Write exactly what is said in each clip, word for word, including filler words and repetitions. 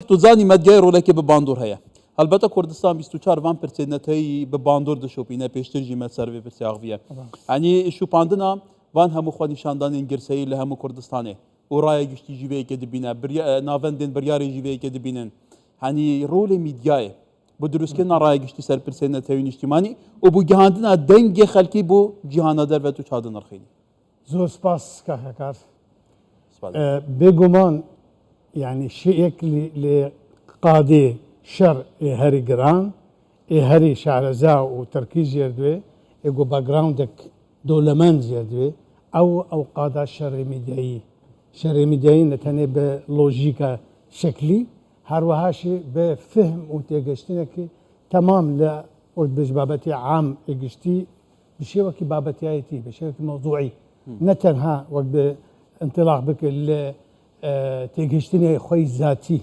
Tu zanî medyayê rolekê bi bandor heye. Helbete Kurdistan bîst û çar van pirsên neteweyî bi bandor dişopîne, pêştir jî me ser vê pirsê axiviye. Yanî şopandina van hemû xwenîşandanên girseyî li hemû Kurdistanê û raya giştî jî vê yekê dibîne, birya-, e, navendên biryarê jî vê yekê dibînin. Yanî rolê medyayê bi dirustkirina raya giştî ser pirsên neteweyî niştimanî û bi gihandina dengê xelkî bo cîhana derve tu çawa dinirxînî? Zor spas, kaka Kar. Spas. E, bêguman, yanî şêyek li, li qadê şer ê herî giran, ê herî şareza û tirkî jêr duyê, ê ku backgroundek dewlemend jêr duyê, ew, ew qada şerê medyayî. Şerê medyayî ne tenê bi lojîka şeklî, her wiha jî bi fihm û têgihiştinekî temam li, wek dibêj, babetê am ê giştî, bi şêwekî babetiyayetî, bi şêwekî mewzûî, ne tenha wek bi întilaq bike li, e, têgihiştinê xwe yî zatî,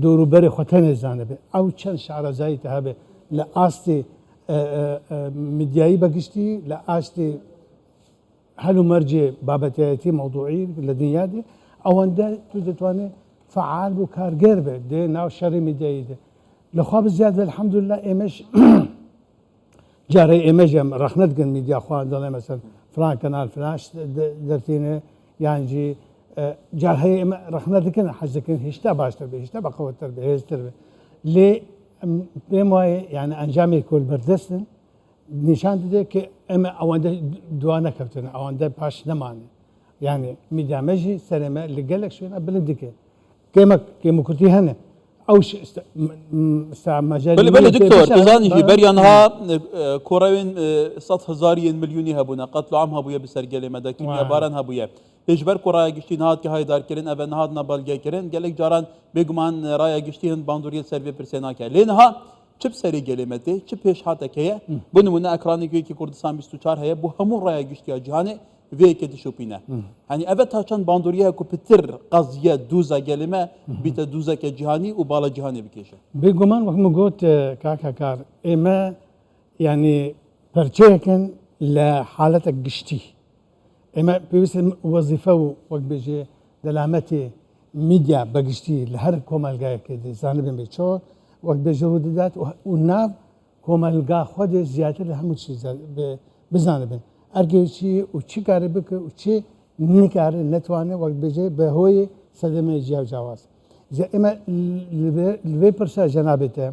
dor û berê xwe tenê zanibe. Ew çend şarezayî te hebe li astê, e, e, e, medyayî be giştî, li astê hel û mercê babetiyayetî mewdûî li dinya de, ewende tu ditwane feal û karger be di nav şerê medyayî de. Li xwe bi ziyade, elhamdulillah, ême ji Carê ême jî em rexne dikin medya xwe, em dibêjin mesela filan kanal filan şt de-, dertîne, yan jî, e, car heye ême rexne dikin, hez dikin hişta baştir be, hişta beqewettir be, hêztir be. Lê, em, pê wayê, yani encamê ku li ber dest in, nîşan dide ki ême ewende dua nekevtine, ewende paş nemane. Yani medya me jî serê me li gelek şwêna bilind dike. Kêmek, kêmûkirtî hene. Ew ş-, st-, m-, m-, sta mecelî Belê, belê, tê doktor, bişa tu zanî jî, bera beriya niha, e, e, korewên, e, sed hezariyên milyonî hebûne, qetl û am hebûye bi ser gelê me de, kîmyabaran hebûye. Pêşber ku raya giştî niha dike haydarkirin, eve niha dina belgekirin, gelek caran bêguman, e, raya giştî hin bandoriyê ser vê pirsê nake. Lê niha çi bi serê gelê me tê, çi pêşhatek heye? Bi nimûne ekranê ku yekî Kurdistan bîst û çar heye, bo hemû raya giştî ya cîhanê vê yekê dişopîne. Hani eve ta çend bandoriye ku pitir qeziye doza gelê me bîte dozeke cîhanî û bala cîhanê bikêşe? Bêguman, wek min got, e, kaka Kar, ême, yani, perçeyek in li haletek giştî. Ême pêwîst in wezîfe û, wek bêje, delametê medya be giştî li her komelgayekê de zanibin bê ço, wek bêje, rû didat û, û nav komelga xwe de ziyadtir li hemû çî za-, bi-, bizanibin. Ergê çi ye û çi kare bike û çi nikare, netwane, wek bêje, bi hoyê sedemê ciya û cawaz. Ze-, ême li vê, li vê pirsa cenabê te,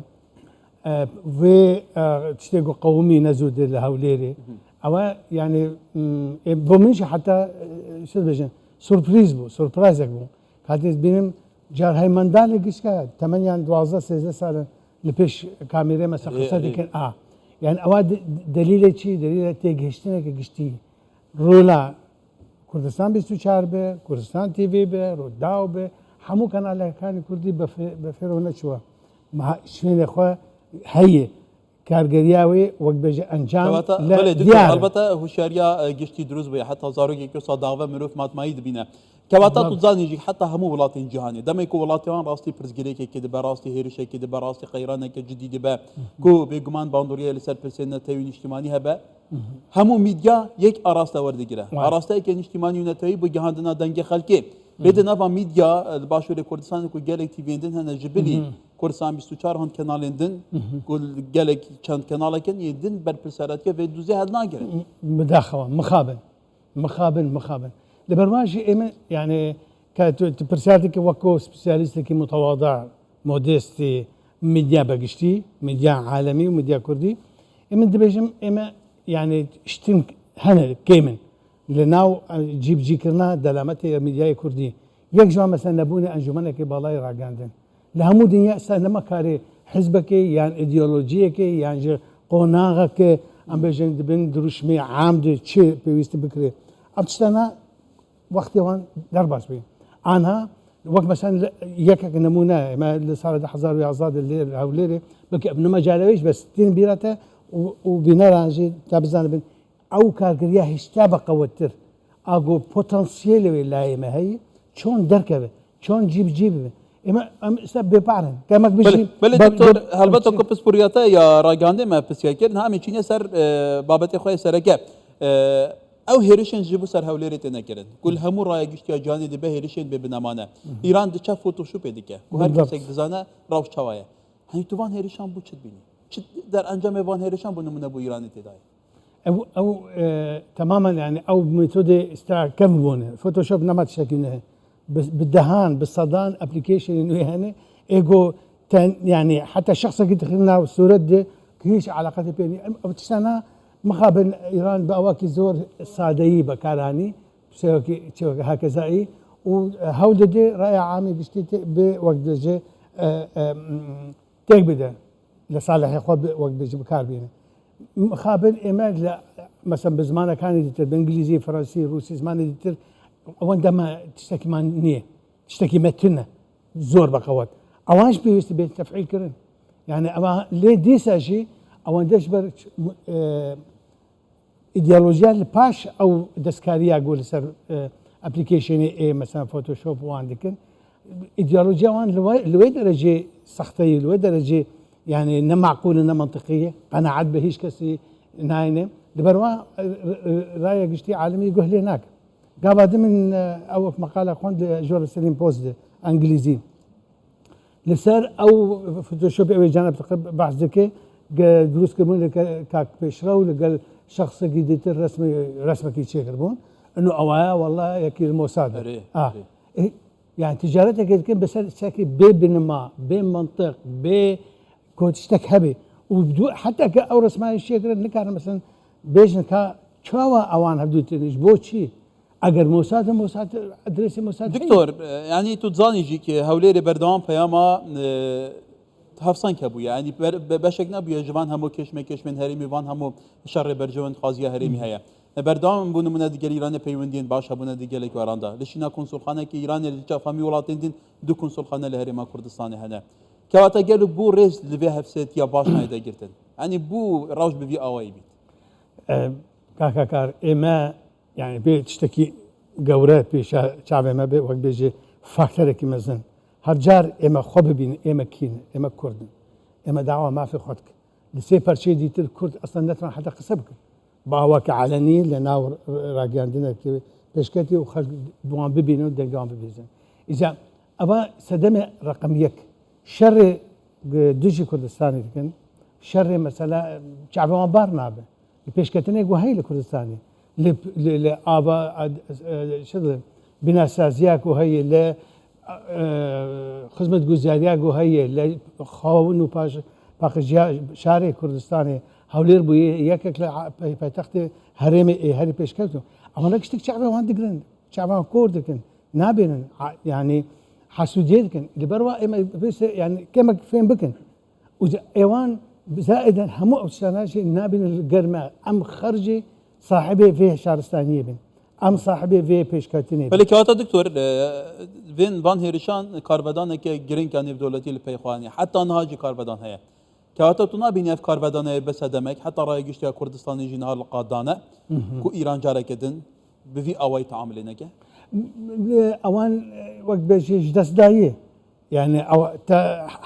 e, vê, e, tiştê ku qewimî ne zû de li Hewlêrê. Ew e, yani, m, e, bo min jî heta, e, çi dibêjin, surprîz bû, surprizek bû. Katê dibînim, car hey mendalê gişka, temenyan duwazdeh sêzdeh sal in li pêş kamêrê mesela qise dikin. A. Yani ewa de-, delîlê çi? Delîlê têgihiştineke giştî. Rola Kurdistan bîst û çar be, Kurdistan T V be, Rûdaw be, hemû kanalekanê Kurdî be fê-, be fêro neçûwe. Ma şwênê xwe heye. Kargeriya wê, wek bêje, encam Kewata, li belê, doktor, diyar e. Helbete huşyariya, e, giştî dirust bûye. Heta zarokek wisa dave mirov matmayî dibîne. Kewata tu zanî jî heta hemû welatên cîhanê. Demê ku welatê wan rastî pirsgirêkekê dibe, rastî hêrişekê dibe, rastî qeyraneke cidî dibe, ku bêguman bandoriyê li ser pirsên netewî niştimanî hebe, hemû medya yek araste werdigire. Arasteyeke niştimanî û netewî bo gihandina dengê xelkê. Lê di nava medya, e, li Başûrê Kurdistanê ku gelek T V'yên din hene ji bilî Kurdistan bîst û çar hon kenalên din, ku gelek çend kenalek in, yên din berpirsiyaretiya vê dûzê hildinagire. Bidaxewa, mixabin. Mixabin, mixabin. Li ber wan jî ême, yani, ke tu, tu pirsiyar dike wek ku spesiyalîstekî mutewada, modestî, medya be giştî, medya alemî û medya kurdî. Ê min dibêjim, ême, yani, ştin hene kêm in. Li nav, e, cîbicîkirina delametê ya medyayê kurdî. Yek ji wan mesela nebûnê Encûmenekê Balayê Ragihandin. Li hemû dinya esta nema karê hizbekê yan îdeolojiyekê yan jî qonaxekê, em bêjin, di bin dirûşmê am de çi pêwîstî bikirê. Ev tiştana wextê wan derbas bûye. Anha, wek mesela li, yekek nemûne, me li sala du hezar û yazdeh de li Hewlêrê, belkî ev nema cale wê jî, bes tên bîra te û, û bîneran jî te bizanibin. Ew kargeriya hişta be qewettir. A ku potansiyelê wê layê me heye, çon derkeve, çon cî bi cî bibe. Ême, em îsta bêpar in. Kemek Belê, bijî, belê, be-, doktor, be-, helbet be-, ku pisporiya te ya ragihandê me pisyar kir, niha em ê çîne ser, e, babetê xwe yê sereke. E, Ew hêrişên ji bo ser Hewlêrê têne kirin. Ku li hemû raya giştiya cîhanê dibe hêrişên bêbinema ne. Îran diçe Photoshopê dike. Ku her Bildat. kesek dizane rewş çawa ye. Henî tu van hêrişan bo çi dibînî? Çi derencamê van hêrişan bo nimûne bo Îranê tê dayê? Ew, ew, e, temamen, yani, ew metodê îstira kevbûne. Photoshop nema tiştekî ne. Bi, bi dehan, bi sedan applicationên wê hene. Ê go ten, yani, heta şexsekî dixin nav sûret de ki hiç alaqetê pê nî. Em, ew tiştana mixabin Îran bi awakî zor sadeyî bekaranî. Çewekî, çewekî hekezayî û, e, hewl dide raya amê giştî te, bi wek dibêje, e, e, m, têk bide. Li salihê xwe bi, wek dibêje bi kar bîne. Mixabin ême li, mesela bi zimanekanê dîtir, bi îngilîzî, fransî, rûsî, zimanê dîtir, ewan dema tiştekî man niye. Tiştekî me tune. Zor be qewet. Ewan jî pêwîst bê tefîl kirin. Yani ewan lê dîsa jî ewan de ji ber, e, Îdeolojiya li paş ew destkariya ku li ser, e, applicationê ê, mesela Photoshop wan dikin. Îdeolojiya wan li wê, li wê derecê sexteyî, li wê derecê, yani ne maqûl e, ne mantiqî ye. Qenaet bi hîç kesî nayne. Li ber wan, e, e, raya giştî alemî guh lê nake. Gava din min, e, ew wek meqala xwend li Jerusalem Post de, Engilîzî. Li ser ew Photoshopê ew ê Cenab Tiqib behs dike, ge-, dirûst kiribûn li ke-, kak Pêşrew li gel şexsekî dîtir resmê-, resmekî çêkiribûn. Ino ewaya wela yekî li Mossad e. Erê, Ah. erê. E, yani ticaretekê dikin bi ser tiştekî bê binima, bê mantiq, bê ku tiştek hebe. Û du-, heta ke ew resmayê çêkirin nikarin mesela bêjin ka çawa ewan hevdû têne, ji bo çi? Eger Mossad e, Mossad, adresê Mossad heye. Doktor, e, yanî tu dizanî jî ki Hewlêrê berdewam peyama, e, hevseng hebûye. Yanî ber-, be-, beşek nebûye ji van hemû keşme-, keşmên herêmî, van hemû şerê berjewendxwaziya herêmî heye. E, berdewam bû nimûne di gel Îranê peywendiyên baş hebûne di gelek weran de. Li şîna konsulxanekî Îranê li çafa mî welatên din du konsulxane li Herêma Kurdistanê hene. Kewata gelo bo rêz li vê hevsetiya baş nayê de girtin. Yanî bo rewş bi vî awayî bît. E, kaka kar, ê me Yani bê tiştekî gewre pêşa çavê me be, wek bêjê faktorekî mezin. Her car ê me xwe bibînin, ê me kî ne, ê me kurd in. Ê me dawa mafê xwe dikin. Li sê perçeyê dîtir kurd eslen netwan heta qise bikin. Bi awakî elenî li nav ragihiyandinekê pêşketî û xelk bi wan bibînin û dengê wan bibihîzin. Îca eva sedemê reqem yek. Şerê, e, dijî Kurdistanê dikin. Şerê mesela, e, çavê wan bar nabe. Li pêşketinê ku heye li Kurdistanê, li, li, li ava, e, çi dibin, bînasaziya ku heye, li, e, xizmetguzariya ku heye, li xawin û paş-, paqijiya şarê Kurdistanê, Hewlêr bûye yekek li a-, pay-, paytextê herêmê ê herî pêşkevtû. Ewana giştik çavê wan digirin, çavê wan kor dikin, nabênin, a-, yanî hesûdiyê dikin. Li ber wa ê me bê se-, yanî kemek fêm bikin. Û êwan zaîden hemû ew tiştana jî nabînin li ger me. Em xercê sahibê vê şaristaniyê bin. Em sahibê vê pêşketinê bin. Belê kewata doktor, e, vên van hêrişan karvedaneke girîng a nêvdewletî li pey xwe anî. Heta niha jî karvedan heye. Kewata tu nabînî ev karvedan heye bes e demek, heta raya giştî ya Kurdistanê jî niha li qad dane, ku Îran careke din bi vî awayî teamulê neke? Ewan, e, wek bêjî ji dest dayî. Yani ew te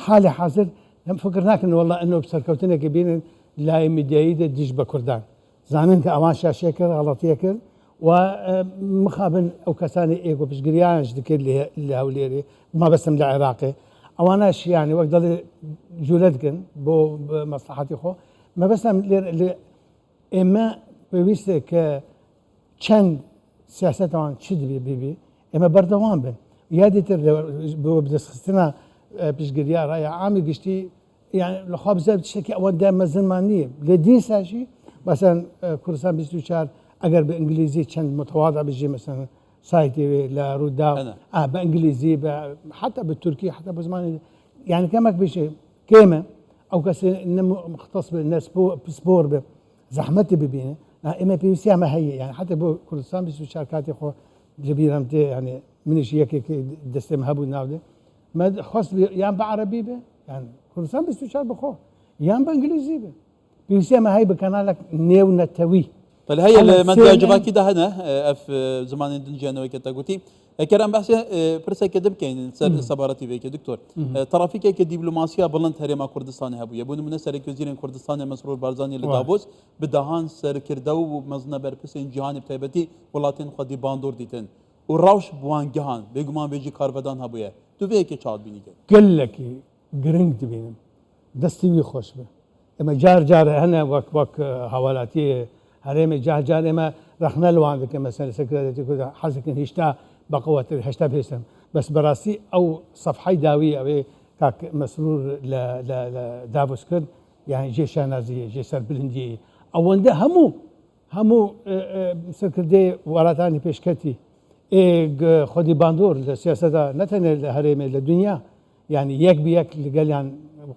halê hazir em fikir nakin, wela ino bi serkewtinekê bînin layê medyayî de dij be kurdan. Zanin ke ewan şaşiye kir, xeletiyê kir. Wa, e, mixabin ew kesanê ê ku piştgiriyan ji dike li, li Hewlêrê, mabestem li Iraqê. Ewana jî yani wek delê cûre dikin bo, bi meslehatê xwe. Mabestem li, li Ê me pêwîst e ke çend siyaseta wan çi dibe bibî, ê me berdewam bin. Ya dîtir de bi, bi destxistina, e, piştgiriya raya amî giştî, yani li xwe bize tiştekî ewan de mezin man nîye. Lê dîsa jî, mesela, e, Kurdistan bîst û çar, eger bi îngilîzî çend mutewada bijî, mesela, saytê wê li Rûdaw, Hene. a, bi îngilîzî, bi heta bi tirkî, heta bi zimanê, yani kemek bijî kêm e, ew kesê ne mu-, muxtes be, ne spo-, pispor be. Zehmetê bibîne. Na, ê me pêwîstiya me heye. Yani heta bo Kurdistan bîst û çar katê xwe ji bîr em tê, yani min jî yekekê destê me hebû nav de. Me xwest bi, yan bi erebî be, yani Kurdistan bîst û çar bi xwe, yan bi îngilîzî be. Pêwîstiya me heye bi kanalek nêwnetewî. Belê heye, li medya civakî de hene, e, ev, e, zimanên din jî hene weke te gotî. Eker em behsê, e, pirseke din bikeyn ser Hı. sebaratî vê yekê, doktor. Hı hı. E, trafîkeke dîplomasiya bilind herêma Kurdistanê hebûye. Bo nimûne Serokwezîrên Kurdistanê Mesrûr Barzanî li Wa. Davos bi dehan serkirde û mezina berpirsên cîhanê bi taybetî welatên xwedî bandor dîtin. Û rewş bi wan gihan, bêguman vê jî karvedan hebûye. Tu vê yekê çawa dibînî gel? Gelekî giring dibînim. Destî wî xweş be. Eme car car hene wek, wek, e, hewalatiyê herêmê car car eme rexne li wan dikin. Mesela Sekreteriyetê Kurd hez dikin hişta beqewettir, hişta bihêstin. Bes bi rastî ew sefhey dawî ew ê kak Mesrûr li, li, li Davos kir, yani jê şenaziyê, jê serbilindiyê. Ewende hemû, hemû, e, e, serkirdeyê welatanê pêşketî ê g-, xwedî bandor li siyaseta ne tenê li herêmê, li dinya, yani yek bi yek li gel yan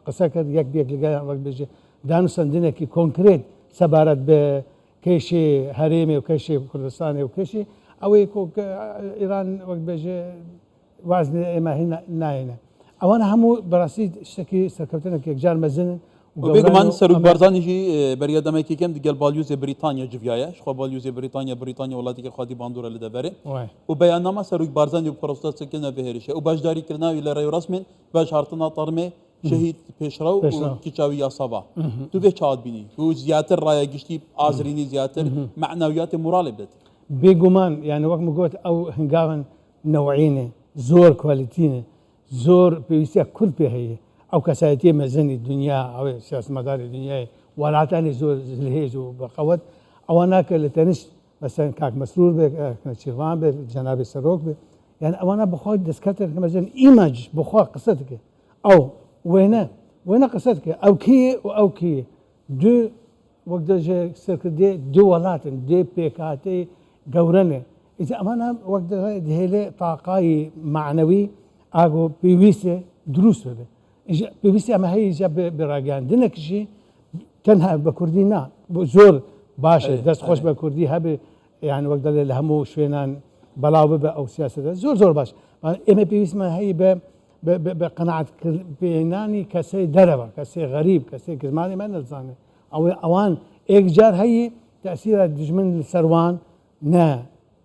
qise kir, yek bi yek li gel yan wek bêje danûstendinekî konkret sebaret bi kêşê herêmê û kêşê Kurdistanê û kêşê ew ê ku, ku Îran wek bêje waznê ême hîn nayêne. Ewana hemû bi rastî tiştekî serkeftinek yekcar mezin in. Û bêguman Serok Barzanî jî, e, beriya demekî kem digel balyozê Brîtanya civiyaye. Ji xwe balyozê Brîtanya, Brîtanya welatekî xwedî bandor e li deverê. Û beyannama Serok Barzanî bi protesto kirina vê hêrişê û beşdarîkirina wî li rêwresmên veşartina termê şehîd Pêşrew û kiça wî ya Sava. Tu vê çawa dibînî? Ku ziyadtir raya giştî azirînî, ziyadtir menewiyatê moralê bidetî. Bêguman, yani wek min got, ew hingavin new'î ne, zor kwalîtî ne, zor pêwîstiya Kurd pê heye. Ew kesayetiyê mezin ê dinya, ew ê siyasetmedarê dinyayê, welatanê zor zilhêz û beqewet, ewana ke li tenişt, mesela Kak Mesrûr be, Kak Nêçîrvan be, Cenabê Serok be, yani ewana bi xwe destkefteke mezin, îmac bi xwe qise dike. Ew wêne, wêne qise dike. Ew kî ye û ew kî ye. Du, wek de ji serkirdê du welat in, du pêkhateyê gewre ne. Îca emana wek de dihêle taqayî manewî, ago pêwîst e dirûst bibe. Îca pêwîstî em heyî îca bi, bi ragihandinek jî tenha bi kurdî na. Bu zor baş e, Evet, dest xweş evet. bi kurdî hebe, yani wek de li hemû şwênan belav bibe ew siyasete. Zor zor baş. Yani ême pêwîst me heyî bi, bi, bi, bi qenaetkir-, pênanî kesê dereva, kesê xerîb, kesê ki zimanê me nezane. Ew, ewan êk car heyî tesîra dijmin li ser wan ne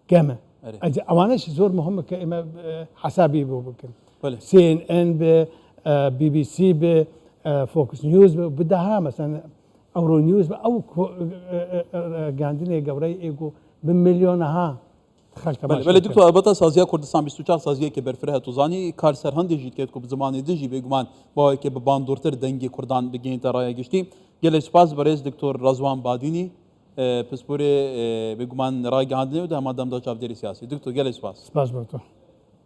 kem e. Erê. Ece-, ewana jî zor muhim e ke ême, e, hesabî bo bikin. Belê. C N N bi, e, B B C bi, e, Fox News bi, bi daha mesela Euronews bi, ew ku, e, e, e, e, gandinê gewreyê ê ku bi milyonaha xelk Belê, temaşe belê, dikir. Doktor, elbeta saziya Kurdistan bîst û çar saziyeke berfireh e, tu zanî, kar serhildê jî diket ku bi zimanê din jî bêguman baweke bi bandortir dengê Kurdan bigihînte raya giştî. Gelek spas, berêz Doktor Rezwan Badînî, e, pisporê, e, bêguman ragihandinê û di hema dem de çavdêrê siyasî. Doktor, gelek spas. Spas bo tu.